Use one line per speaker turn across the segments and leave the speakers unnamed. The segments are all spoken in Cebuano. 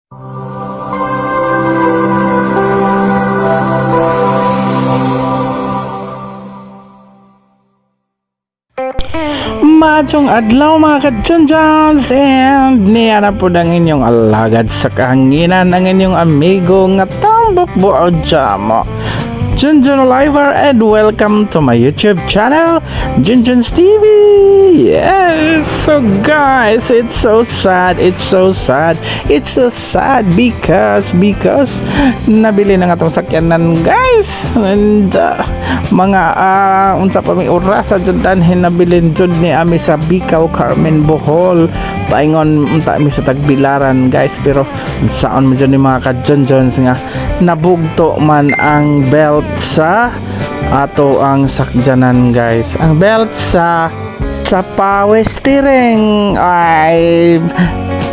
Maayong adlaw, mga ka-Junjuns, and niya na po ang inyong alagad sa kahanginan, ang inyong amigo nga tambok buod jamo, Junjun Oliver, and welcome to my YouTube channel, Junjun's TV. Yes, so guys, it's so sad, it's so sad, it's so sad because nabili na nga tong sakyanan, guys, and mga unsa pa may oras sa jud tanhin nabilin jud ni ami sa Bicau, Carmen, Bohol. Paingon unta mi sa Tagbilaran, guys, pero unsaon mo jud ni, mga ka-Junjuns, nga nabugto man ang belt sa ato ang sakyanan, guys, ang belt sa power steering. Ay,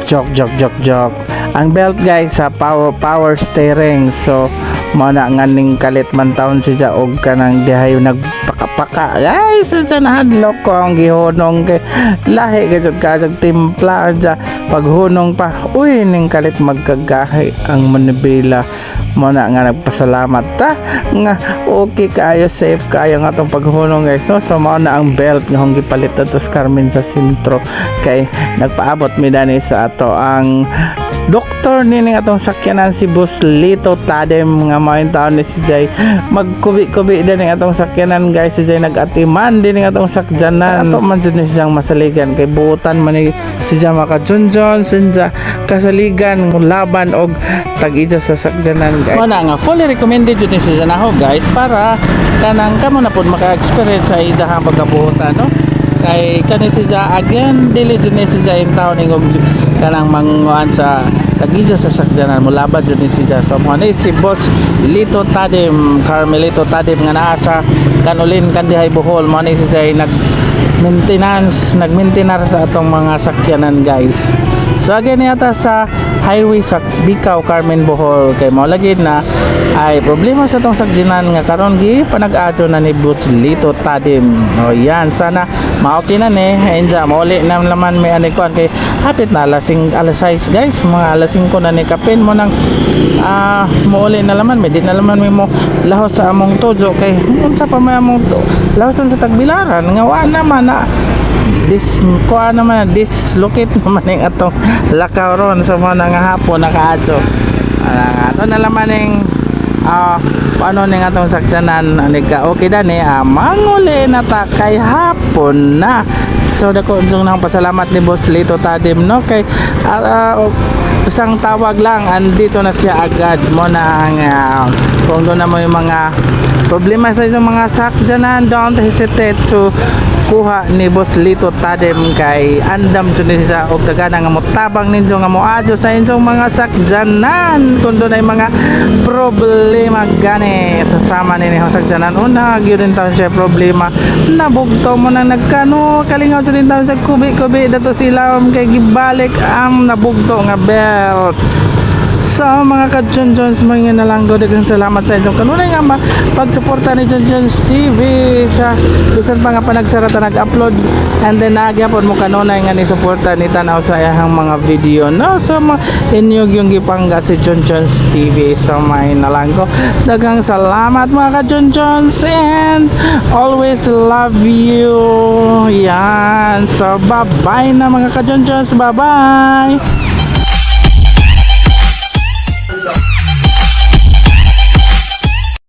joke, joke, joke, joke. Ang belt, guys, sa power power steering. So mao na nga ning kalit man taon siya og kanang dihay nagpaka-paka, guys. Sa nahadlok ko ang gihunong kay lahi kay jud ka timpla sa paghunong pa. Uy, ning kalit magkagahi ang manibela. Mao na nga nagpasalamat ta nga okay kaayo, safe kaayo nga atong paghunong, guys, no? So mao na ang belt nga akong gipalit ato sa Carmen sa sentro kay nagpaabot mi dani sa ato ang doktor ni ning atong sakyanan, si Boss Lito Tadem, nga mao taon ni si Jay magkubi-kubi din ning atong sakyanan, guys. Si Jay nag-atiman din ning atong sakyanan. Ato man jud ni siyang masaligan kay buutan man ni si Jay maka-Junjun sinja kasaligan laban og tag-ija sa sakyanan, guys. Mao na nga fully recommended jud ni si Janaho, guys, para kanang kamo na pud maka-experience sa ijahang pagkabuotan, no? Kay kani si Ja, again, dili jud ni si Ja in town ingog kanang manguan sa tag-ija sa sakyanan, mulabad jud ni si Ja. So mo ni si Boss Lito Tadim, Carmelito Tadim, nga naa sa Kanulin, Kandihay, Bohol. Mo ni si Ja nag maintenance, nagmaintenar sa atong mga sakyanan, guys. So again, yata sa highway sa Bicau, Carmen, Bohol, kay mao lagi na ay problema sa atong sakyanan nga karon gi panag-adyo na ni Boss Lito Tadim. O yan, sana ma-okay na ni enja mauli na naman may ani kuan kay hapit na alas 6, guys, mga alas 5 na ni. Kapin mo nang mauli na laman may di na laman may mo lahos sa among tojo kay unsa pa may among to, lahosan sa Tagbilaran nga wa naman na dis kuha naman na dislocate naman yung atong lakaw ron sa mga nga hapon nakaadyo. Ato na laman ning paano ning atong sakyanan ani ka okay dani, manguli na ta kay hapon na. So dako jung nang pasalamat ni Boss Lito Tadim, no, kay isang tawag lang, andito na siya agad. Mo na ang kung doon na mo yung mga problema sa isang mga sakyanan, don't hesitate to kuha ni Boss Lito Tadem kay andam jud ni siya og tagana nga motabang ninyo nga moadyo sa inyong mga sakyanan kung doon ay mga problema gani sa sama ni inyong sakyanan. Una gyud din taon siya problema, nabugto mo na nagkano kalingaw jud din taon sa kubi-kubi dato sila kay gibalik ang nabugto nga belt. So mga ka-Junjuns, mga na lang ko, daghang salamat sa inyong kanunay nga pagsuporta ni Junjuns TV sa bisan pa nga panagsara ta nag-upload, and then nagyapon mo kanunay nga ni suporta ni tanaw sa iyang mga video, no? So inyog yung gipangga si Junjuns TV. So may na lang ko, daghang salamat, mga ka-Junjuns, and always love you. Yan, so bye bye na, mga ka-Junjuns, bye bye.